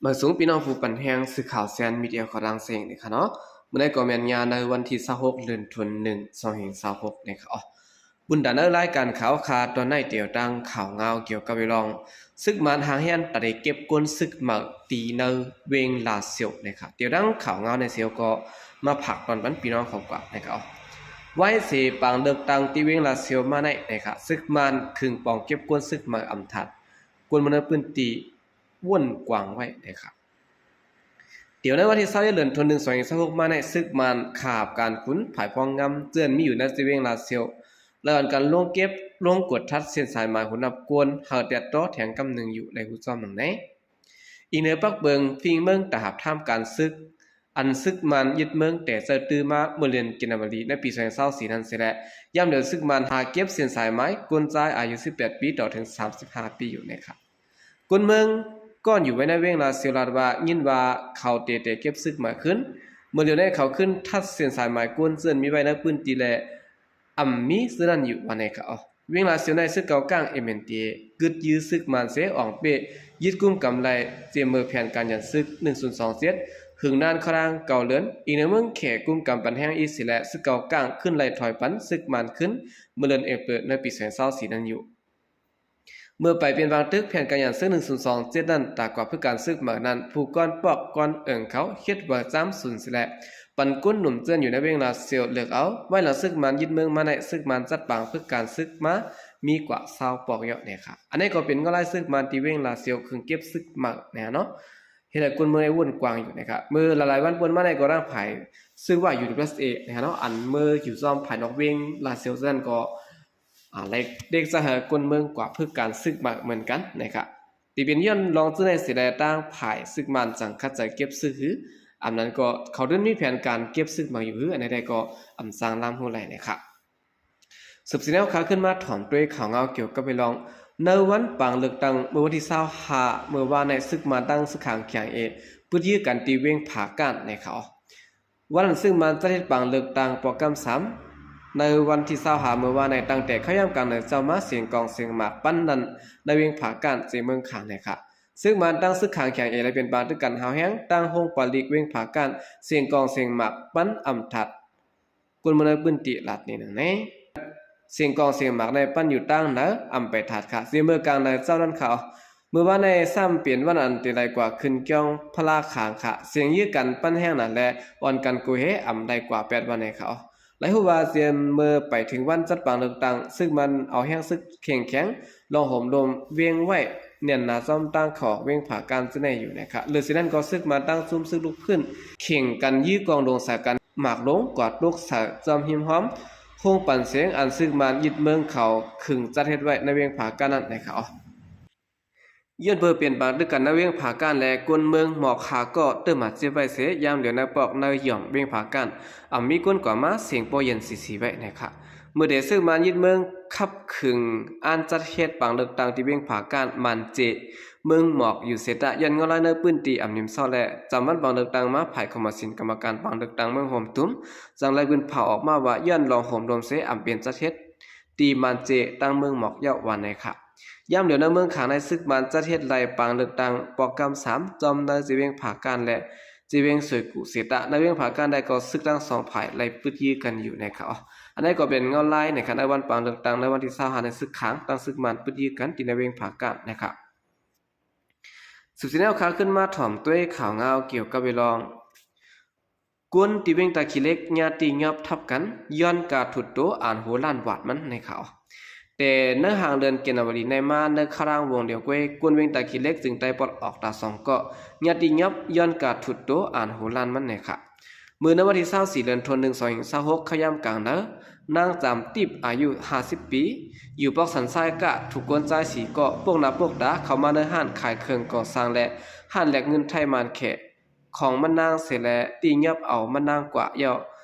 ມາສູງພີ່ນ້ອງຜູ້ປັນແຮງ ສື່ຂ່າວແຊນມີເດຍຂອງລາງເຊງນີ້ຄະເນາະ. ມື້ນີ້ກໍແມ່ນຍາມໃນວັນທີຊາວຫົກ ເດືອນ ໜຶ່ງ ສອງພັນຊາວຫົກນີ້ຄະເນາະ. ບຸນດານໃນລາຍການຂ່າວຄາຕອນໃນ ຕຽວຕັ້ງຂ່າວງາວກ່ຽວກັບເລື່ອງ ສຶກມານຫາງແຮງຕະເລເກັບກົ້ນສຶກໃໝ່ຕີໃນເວງລາຊຽວນີ້ຄະ. ຕຽວຕັ້ງຂ່າວງາວໃນຊຽວກໍມາຝາກຕອນປັນພີ່ນ້ອງຂອງກວາງນີ້ຄະເນາະ. ໄວ້ເສປາງເລືອກຕັ້ງທີ່ເວງລາຊຽວມາໃນນີ້ຄະ ສຶກມານຄຶງປອງເກັບກົ້ນສຶກໃໝ່ອຳທັດ ຄົນເມືອງໃນພື້ນທີ່ ວົນກວາງໄວ້ເດ້ຄະ. ດຽວໃນວັນທີຊາວເອັດ ເດືອນ ໜຶ່ງ ສອງພັນຊາວຫົກມາໃນ ຊືກມານຄາບການຂຸນ ຝ່າຍພອງງາມເຈື່ອນມີຢູ່ໃນເວງລາຊຽວ ລະອອນກັນລົງເກັບ ລົງກວດທັດເສັ້ນສາຍໝາຍຫົວໜັບກວນ ເຮົາແຕດຕໍ່ແທງກຳໜຶ່ງຢູ່ໃນຮູບຈອມໜຶ່ງໃນ. ອີງເໜືອປັກເບິ່ງຝີມືຕາຫາບທາມການຊຶກ ອັນຊຶກມານຍຶດເມືອງແຕ່ເຈົ້າຕື້ມາເມື່ອເດືອນກັນຍາວາລີໃນປີສອງພັນຊາວສີ່ນັ້ນເສຍແລະ ຍາມດຽວຊຶກມານຫາເກັບເສັ້ນສາຍໝາຍຄົນຊາຍອາຍຸສິບແປດປີຕໍ່ເຖິງສາມສິບຫ້າປີຢູ່ເນຍຄະ. ຄົນເມືອງກ່ອນຢູ່ໄວ້ໃນເວງລາຊຽວລາດວ່າ ຍິນວ່າເຂົາເຕະແຕ່ເກັບຊຶກມາຄືນ ເມື່ອດຽວໃນເຂົາຄືນທັດເສັ້ນສາຍໝາຍຄົນເຊິ່ງມີໄວ້ໃນພື້ນທີ່ແລະ ອຳມີເຊັ່ນນັ້ນຢູ່ວ່າໃນເຂົາ. ເວງລາຊຽວໃນຊຶກເກົ່າກ້າງ ເອັມເອັນທີເອ ກຶດຢື້ຊຶກມານເຊອອງເປ້ ຍຶດກຸມກຳໄດ້ເຈເມີແຜນການຢັນຊຶກໜຶ່ງສູນສອງເຈັດ ຫຶງນານຄາງເກົ້າເດືອນ ອີງໃນເມືອງແຂກກຸມກຳປັນແຮງອີກເສຍແລະ ຊຶກເກົ່າກ້າງຂຶ້ນໄລ່ຖອຍປັນຊຶກມານຄືນ ເມື່ອເດືອນເອເປີນໃນປີສອງພັນຊາວສີ່ນັ້ນຢູ່. ເມື່ອໄປປ່ຽນວາງຕຶກແຜນການຢັນຊຶກໜຶ່ງສູນສອງເຈັດນັ້ນ ຕາກວ່າພຶກການຊຶກໃໝ່ນັ້ນ ຜູ້ກ່ອນປອກກ່ອນເອີງເຂົາເຮັດເວີຈາມສູນເສຍແລະ ປັນຄົນໜຸ່ມເຈື່ອນຢູ່ໃນເວງລາຊຽວເລືອກເອົາ. ໄວ້ຫຼັງຊຶກມານຍຶດເມືອງມາໃນ ຊຶກມານຈັດວາງຝຶກການຊຶກມາມີກວ່າຊາວປອກເຍາະແນ່ຄະ. ອັນນີ້ກໍເປັນງານລາຍຊຶກມານທີ່ເວງລາຊຽວເຄິ່ງເກັບຊຶກມາແນ່ເນາະ ເຮັດໃຫ້ຄົນເມືອງໄດ້ວົນກວາງຢູ່ນະຄະ. ເມື່ອຫຼາຍໆວັນປ່ວນມາໃນກໍທາງຝ່າຍຊືວ່າ UWSA ນະຄະເນາະ ອັນເມືອຢູ່ຊ້ອມພາຍນອກເວງລາຊຽວນັ້ນກໍ ອາ ໄດ້ເດັກຈະໃຫ້ຄົນເມືອງກວ່າຝຶກການຊຶກມາເໝືອນກັນນະຄະ. ທີ່ເປັນຍ້ອນລອງຈື່ໃນເສຍແລະ ທາງຝ່າຍຊຶກມານຈັ່ງຂັດໃຈເກັບຊຶກຮື ອັນນັ້ນກໍເຂົາເດີນມີແຜນການເກັບຊຶກມາຢູ່ຮື ອັນໃດໆກໍອຳຊ່າງລາມຮູ້ໄຫຼນະຄະ. ສືບສຽນແນວຂ່າວຂຶ້ນມາຖອມດ້ວຍຂ່າວງາວກ່ຽວກັບເລື່ອງ ໃນວັນປາງເລືອກຕັ້ງເມື່ອວັນທີຊາວຫ້າ ເມື່ອວານໃນ ຊຶກມານຕັ້ງຊຶກຂາງ KIA ປຶດຢື້ກັນທີ່ເວງຜາກ້ານນະຄະ. ວັນນັ້ນຊຶກມານຈັດເຮັດປາງເລືອກຕັ້ງປອກກຳສາມ ໃນວັນທີຊາວຫ້າເມື່ອວານໃນ ຕັ້ງແຕ່ເຂົ້າຍາມກາງເໜີເຊົ້າມາ ສຽງກອງສຽງໝາກປັ້ນນັ້ນໃນເວງຜາກ້ານເຊເມືອງຂາງນະຄະ. ຊຶກມານຕັ້ງຊຶກຂາງ KIA ໄດ້ເປັນປາງຕຶກກັນຫາວແຮງ ຕັ້ງໂຮງປາລິກເວງຜາກ້ານ ສຽງກອງສຽງໝາກປັ້ນອຳທັດ ຄົນເມືອງໃນພື້ນທີ່ລາດນີ້ນະແນ່. ສຽງກອງສຽງໝາກໃນປັ້ນຢູ່ທາງເໜືອ ອຳໄປທາດຄະ ຊິເມືອກາງໃນເຈົ້ານັ້ນຄະ. ມື້ວານໃນຊ້ຳເປັນວັນອັນເຕໄລກວ່າຂຶ້ນກ່ຽວພະລາຄາງຄະ ສຽງຢື້ກັນປັ້ນແຮງໜາແລະ ອ່ອນກັນໂກເຮ ອຳໄດ້ກວ່າແປດວັນໃນເຂົາ. ຫຼາຍຮູ້ວ່າຈຽມເມີໄປເຖິງວັນຈັດປາງເລືອກຕັ້ງ ຊຶກມັນເອົາແຮງຊຶກເຄັ່ງແຂງ ລອງໂຫມລົມວຽງໄວ້ແໜ້ນໜາຈອມທາງເຂົ້າເວງຜາກ້ານຈະແນ່ຢູ່ນະຄະ. ເຫຼືອຈາກນັ້ນກໍຊຶກມາຕັ້ງຊຸມຊຶກລຸກພື້ນ ເຄັ່ງກັນຢື້ກອງດົງສາກັນ ໝາກລົງກວາດຕົກໃສ່ຈອມຮິມຮອມໂຮງປັນສຽງ ອັນຊຶກມານຍຶດເມືອງເຂົາເຄິ່ງຈັດເຮັດໄວ້ໃນເວງຜາກ້ານນັ້ນນະຄະ. ຍ້ອນເພິ່ນເປັນປາງຕຶກກັນໃນເວງຜາກ້ານ ແລະ ຄົນເມືອງໝອກຫ້າກໍເຕີມບາດເຈັບໄວ້ເສຍ ຍາມດຽວໃນປອກໃນຫຍ່ອມເວງຜາກ້ານ ອຳມີຄົນກວ່າມາສຽງປໍເຢັນສີໆໄວ້ນະຄະ. ເມື່ອແຕ່ຊຶກມານຍຶດເມືອງຂັບເຄິ່ງອັນຈັດເຮັດປາງເລືອກຕັ້ງທີ່ເວງຜາກ້ານ ມານເຈ ເມືອງໝອກຢູ່ເສຍຕະ ຍ້ອນເງົາລາຍໃນພື້ນທີ່ອຳນິມເຊົາ ແລະ ຈຳວັນປາງເລືອກຕັ້ງມາ ຝ່າຍຄອມມະສິນກຳມະການປາງເລືອກຕັ້ງເມືອງໂຮມຕຸມ ຈັ່ງໄດ້ບືນພາອອກມາວ່າ ຍ້ອນລອງໂຮມລົມເສຍ ອຳເປັນຈັດເຮັດ ທີ່ມານເຈ ຕັ້ງເມືອງໝອກເຍົາະວ່າໃນຂະ. ຍາມດຽວໃນເມືອງຂາງໃນ ຊຶກມານຈັດເຮັດໄລ່ປາງເລືອກຕັ້ງປອກກຳສາມ ຈອມໃນເຈເວງຜາກ້ານ ແລະ ເຈເວງສວຍກຸເສຕະ ໃນເວງຜາກ້ານໄດ້ກໍຊຶກທັງສອງຝ່າຍໄລ່ປຶດຢື້ກັນຢູ່ໃນຂະ. ອັນໃດກໍເປັນເງົາລາຍໃນຂະ ໃນວັນປາງເລືອກຕັ້ງໃນວັນທີຊາວຫ້າໃນຊຶກຂາງ ຕັ້ງຊຶກມານປຶດຢື້ກັນທີ່ໃນເວງຜາກ້ານໃນຂະ. ສືບສຽນແນວຂ່າວຂຶ້ນມາຖອມດ້ວຍຂ່າວງາວກ່ຽວກັບເລື່ອງ ກົນທີ່ເວງຕາຂີ້ເຫຼັກ ຍາດຕິຍອບທັບກັນ ຍ້ອນການທຸດໂຕອານຫົວລ້ານວາດມັນໃນຂະ. ແຕ່ໃນຫາງເດືອນກັນຍາວາລີໃນມາ ໃນຄະລາງວົງດຽວກ້ວຍ ກົນເວງຕາຂີ້ເຫຼັກຈຶ່ງໄດ້ປອດອອກຕາສອງເກາະ ຍາດຕິຍອບ ຍ້ອນການທຸດໂຕອານຫົວລ້ານມັນໃນຂະ. ມື້ໃນວັນທີຊາວສີ່ ເດືອນໜຶ່ງ ສອງພັນຊາວຫົກ ເຂົ້າຍາມກາງເໜີ ນາງຈາມຕິບ ອາຍຸຫ້າສິບປີ ຢູ່ປອກສັນຊາຍກະ ຖືກຄົນຊາຍສີ່ເກາະ ໂປກໜ້າໂປກຕາເຂົ້າມາໃນຮ້ານຂາຍເຄື່ອງກໍ່ສ້າງ ແລະ ຮ້ານແລກເງິນໄທມານແຂກ ຂອງມັນນາງເສຍແລະ ຕິຍອບເອົາມັນນາງກວ່າເຍົາະ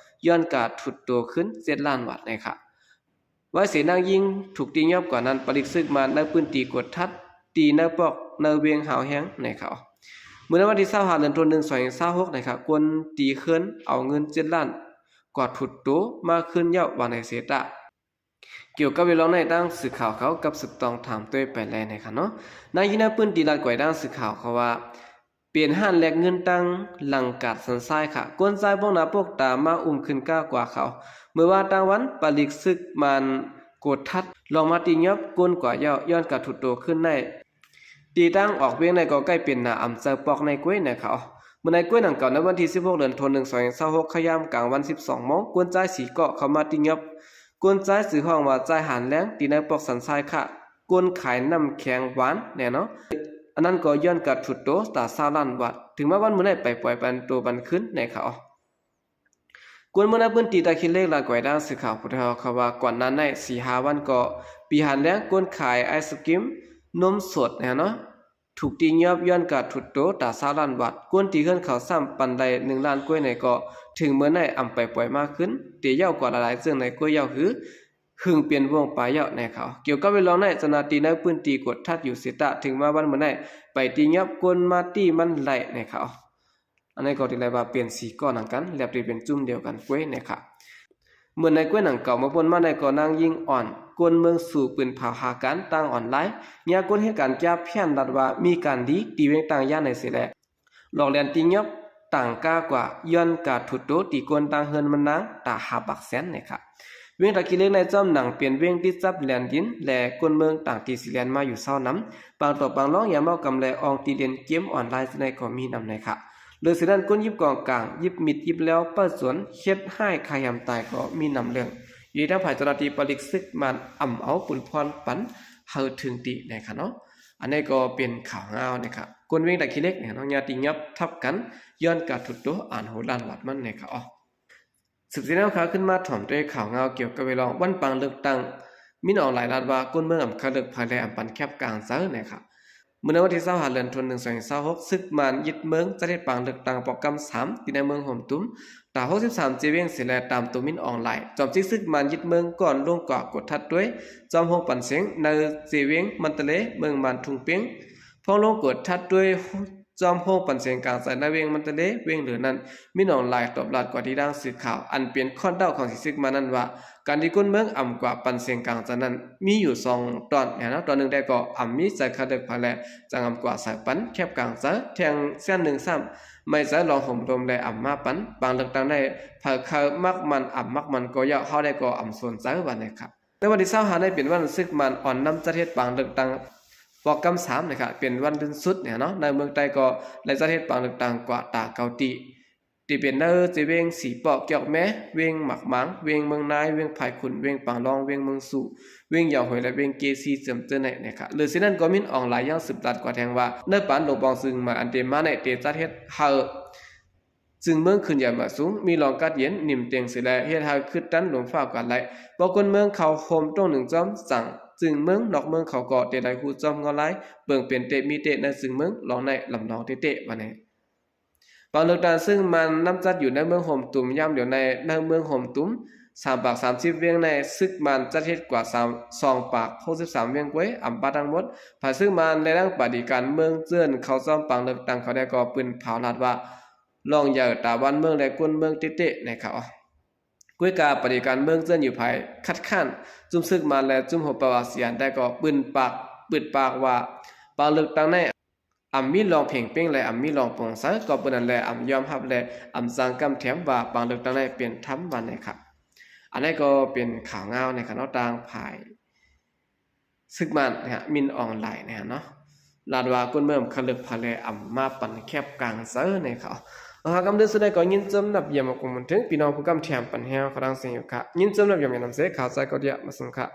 ຍ້ອນການທຸດໂຕຄືນເຈັດລ້ານວາດໃນຂະ. ໄວ້ເສຍນາງຍິງຖືກຕິຍອບກວ່ານັ້ນ ປະລິກຊຶກມານໃນພື້ນທີ່ກວດທັດ ຕີໃນປອກໃນວຽງຫາວແຮງໃນຂະ. ມື້ໃນວັນທີຊາວຫ້າ ເດືອນ ໜຶ່ງ ສອງພັນຊາວຫົກໃນຂະ ຄົນຕີເຮືອນເອົາເງິນເຈັດລ້ານກວ່າທຸດໂຕມາຄືນເຍົາະວ່າໃນເສຕະ. ກ່ຽວກັບເລື່ອງໃນ ທາງສື່ຂ່າວເຂົາກັບສືບຕ້ອງຖາມໂຕ້ໄປແລໃນຂະເນາະ. ນາງຢູ່ໃນພື້ນທີ່ລາດກວາຍ ທາງສື່ຂ່າວເຂົາວ່າ ເປັນຮ້ານແລກເງິນຕັ້ງຫຼັງກາດສັນຊາຍຂະ. ກົນຊາຍປົກໜ້າປົກຕາມາອຸ້ມຂຶ້ນກາກວ່າເຂົາ. ເມື່ອວານຕາງວັນ ປະລິກຊຶກມານກົດທັດ ລອງມາຕີຫຍັບກົນກວ່າເຍົາະ ຍ້ອນການຖົດໂຕຂຶ້ນໃນ ທີ່ທາງອອກວຽງໃນກໍໃກ້ເປັນໜ້າອຳເຈີປອກໃນກ້ວຍນະເຂົາ. ເມື່ອໃນກ້ວຍດັ່ງກ່າວ ໃນວັນທີສິບຫົກ ເດືອນໂທນໜຶ່ງ ສອງພັນຊາວຫົກ ຂະຍາມກາງວັນສິບສອງໂມງ ກົນຊາຍສີ່ເກາະເຂົ້າມາຕິຫຍັບ ກົນຊາຍຊື່ຮ້ອງວ່າ ຊາຍຫານແລງ ທີ່ໃນປອກສັນຊາຍຂະ ກົນຂາຍນ້ຳແຂງຫວານແນ່ເນາະ. ອັນນັ້ນກໍຍ້ອນການຖົດໂຕຕາຊາວລ້ານບາດ ເຖິງມາວັນມື້ໃນໄປປ່ອຍປັນໂຕບັນຄືນແນ່ເຂົາ. ຄົນເມືອງໃນພື້ນທີ່ຕາຂີ້ເຫຼັກລາວກ່ອຍດາງສື່ຂ່າວຜູ້ເຖົ້າເຂົາວ່າ ກ່ອນໜ້າໃນສີ່ຫ້າວັນກໍ ປີຫານແລງ ຄົນຂາຍໄອສະກຣີມ ນົມສົດແນ່ເນາະ ຖືກຕີຫຍັບຍ້ອນການຖົດໂຕຕາຊາວລ້ານບາດ. ຄົນທີ່ເຮືອນເຂົາຊ້ຳປັນໄດ້ໜຶ່ງລ້ານກວ່າໃນກໍ ເຖິງເມື່ອໃນອຳໄປປ່ອຍມາຄືນ ເຕເຍົາກວ່າຫຼາຍໆເຊິ່ງໃນກ້ວຍເຍົາຫື ຫຶງເປັນວົງປາເຍົາໃນເຂົາ. ກ່ຽວກັບເລື່ອງນີ້ ເຈົ້າໜ້າທີ່ໃນພື້ນທີ່ກວດທັດຢູ່ເສຍຕາ ເຖິງມາວັນມື້ໃນ ໄປຕີຫຍັບຄົນມາຕີມັນໄລ່ໃນເຂົາ. ອັນນີ້ກໍຖືໄດ້ວ່າເປັນສີ່ກ້ອນນຳກັນ ແລະ ທີ່ເປັນຈຸ້ມດຽວກັນກ້ວຍນະຄະ. ເມື່ອໃນກ້ວຍໜັງເກົ່າມາປົນມາໃນກໍນາງຍິງອ່ອນ ຄົນເມືອງສູ່ປືນເຜົາຫາການທາງອອນລາຍ ຍາມກົນເຮັດການຈັບພຽນລັດວ່າມີການດີ ຕີເວງຕັ້ງຍາໃນເສແລະ ຫຼອກແລ່ນຕີຫຍັບຕັ້ງກາກວ່າ ຍ້ອນການຖົດໂຕຕີຄົນຕ່າງເຮືອນມານາງຕາຫາປາກແສນນະຄະ. ເວງຕາຂີ້ເຫຼັກໃນຈອມໜັງເປັນເວງຕິດກັບແດນດິນ ແລະ ຄົນເມືອງຕ່າງທີ່ຊິແລ່ນມາຢູ່ເຊົານຳ ປາງຕໍ່ປາງລອງ ຢາເມົາກຳແລອອງຕີເລ່ນເກມອອນລາຍ ຈັ່ງໃດກໍມີນຳໃນຂະ. ເລີຍເສຍນັ້ນ ຄົນຢິບກອງກາງ, ຢິບມີດ, ຢິບແລ້ວປະຈົນ, ເຮັດຮ້າຍຂ້າແຮມຕາຍກໍມີນຳເລື່ອງ. ຢູ່ທາງຝ່າຍເຈົ້າໜ້າທີ່ປະລິກຊຶກມານອຳເອົາປຸນພອນປັນເຮົາເຖິງຕີໃນຂະເນາະ. ອັນນີ້ກໍເປັນຂ່າວງາວນະຄະ. ຄົນເວງຕາຂີ້ເຫຼັກນະເນາະ ຍາຕິຫຍັບທັບກັນ ຍ້ອນການຖົດໂຕອານໂຫລານວັດມັນນະຄະ. ສືບສຽນນຳຂ່າວຂຶ້ນມາຖອມດ້ວຍຂ່າວງາວກ່ຽວກັບເວລາວັນປາງເລືອກຕັ້ງ ມິນອອງລາຍລາດວ່າ ຄົນເມືອງອຳຄະເລິກພາຍແລອຳປັນແຄບກາງເຊີນະຄະ. ເມື່ອໃນວັນທີຊາວຫ້າ ເດືອນໂທນໜຶ່ງ ສອງພັນຊາວຫົກ ຊຶກມານຍຶດເມືອງ ຈັດເຮັດປາງເລືອກຕັ້ງປອກກຳສາມ ທີ່ໃນເມືອງໂຮມຕຸມ ຕາຫົກສິບສາມເຈວຽງເສແລ ຕາມໂຕມິນອອງລາຍ ຈອມຈິກຊຶກມານຍຶດເມືອງກ່ອນ ລົງກວ່າກົດທັດດ້ວຍ ຈອມໂຮງປັນເສງ ໃນເຈວຽງມັນຕະເລ ເມືອງມານທຸງເປັງ ພ້ອມລົງກົດທັດດ້ວຍ ຈອມໂຮງປັນເສງກາງໃຈໃນເວງມັນຕະເລ. ເວງເຫຼືອນັ້ນ ມິນອອງລາຍຕອບລາດກວ່າທີ່ດ້ານສື່ຂ່າວ ອັນເປັນຂ້ອນເດົາຂອງສີຊຶກມານັ້ນວ່າ ການທີ່ຄົນເມືອງອຳກວ່າປັນເສງກາງໃຈນັ້ນ ມີຢູ່ສອງຕອນແນ່ນອນ. ຕອນໜຶ່ງແຕ່ກໍອຳມີໃຈຄະເລິກພາຍແລ ຈັ່ງອຳກວ່າສາຍປັນແຄບກາງໃຈ ແທ່ງເສັ້ນໜຶ່ງຊ້ຳ ໄມ່ໃຈລອງໂຮມລົມແລອຳມາປັນ. ບາງເລືອກຕັ້ງໃນ ໃຜເຄີຍມັກມັນອຳມັກມັນກໍເຍົາະ ເຮົາໄດ້ກໍອຳສົນໃຈວ່າແນ່ຄະ. ໃນວັນທີຊາວຫ້າ ນີ້ເປັນວັນຊຶກມານອ່ອນນຳຈັດເຮັດປາງເລືອກຕັ້ງປອກກຳສາມນະຄະ ເປັນວັນລື່ນສຸດນະເນາະ. ໃນເມືອງໃຕ້ກໍໄດ້ຈັດເຮັດປາງເລືອກຕັ້ງກວ່າຕາເກົ້າຕີ ທີ່ເປັນໃນເຈວຽງສີເປາະ ກຽກແມ ເວງໝາກໝາງ ເວງເມືອງນາຍ ເວງພາຍຂຸນ ເວງປາງລອງ ເວງເມືອງສູ ເວງຢາວຫ້ວຍ ແລະ ເວງເກຊີ ເຈີມເຈີໃນນະຄະ. ເລີຍຊິນັ້ນກໍມິນອອງລາຍຍັງສືບລາດກວ່າແທງວ່າ ໃນປານຫຼົງປອງຊຶງມາອັນເຕມາໃນ ເຕຈັດເຮັດໃຫ້ ຈຶ່ງເມືອງຂຶ້ນໃຫຍ່ມາສູງ ມີລອງກັດເຢັນ ໜິ່ມເຕັງເສແລ ເຮັດໃຫ້ຄຶດຕັນລົມຟ້າອາກາດໄຫຼ. ພວກຄົນເມືອງເຂົ້າໂຮມຕົງໜຶ່ງຈອມ ຈັ່ງຈຶ່ງເມືອງ ນອກເມືອງເຂົາກໍເຕໄດ້ຮູ້ຈອມງົວລາຍ ເບິ່ງເປັນເຕມີເຕໃນຈຶ່ງເມືອງ ລອງໃນລຳລອງເຕເຕວ່າແນ່. ປາງເລືອກຕັ້ງຊຶກມານນຳຈັດຢູ່ໃນເມືອງໂຮມຕຸມ ຍາມດຽວໃນ ໃນເມືອງໂຮມຕຸມ ສາມປາກສາມສິບວຽງໃນ ຊຶກມານຈັດເຮັດກວ່າສາມ ສອງປາກຫົກສິບສາມວຽງກວ່າ ອຳປະທັງໝົດ ຝ່າຍຊຶກມານ ແລະ ທັງປະຕິການເມືອງເຈີນເຂົ້າຊອມປາງເລືອກຕັ້ງເຂົາແດ່ກໍປືນເຜົາລາດວ່າ ລອງໃຫຍ່ຕາບ້ານເມືອງ ແລະ ຄົນເມືອງເຕະໆ ໃນເຂົາ. ກວຍກາປະຕິການເມືອງເຈີນຢູ່ພາຍຄັດຄ້ານ ຈຸ້ມຊຶກມານ ແລະ ຈຸ້ມຮົບປະຫວັດສາຍານແຕ່ກໍປືນປາກ ປືດປາກວ່າ ປາງເລືອກຕັ້ງໃນອຳມີລອງເພງເປັງ ແລະ ອຳມີລອງໂປ່ງໃສ ກໍເປັນນັ້ນແລະ ອຳຍອມຮັບ ແລະ ອຳສັ່ງກຳແຖມວ່າ ປາງເລືອກຕັ້ງໃນເປັນທຳວ່າແນ່ຄະ. ອັນນີ້ກໍເປັນຂ່າວງາວໃນຂະນະຕ່າງຝ່າຍ ຊຶກມານນະຮະ ມິນອອງລາຍນະຮະເນາະ ລາດວ່າກົນເມືອງຄະເລິກພະແລອຳມາປັນແຄບກາງເຊີໃນເຂົາ. ເອົາ ຄຳເດີສຸດໃດກໍຍິນຊົມນັບຢາມມາກຸມເຖິງ ພີ່ນ້ອງຜູ້ກຳແຖມປັນແຮວຂອງທາງເຊຍຢູ່ຄະ ຍິນຊົມນັບຢາມນຳເສ ຂ່າວໃສກໍດຽມາສົມຄະ.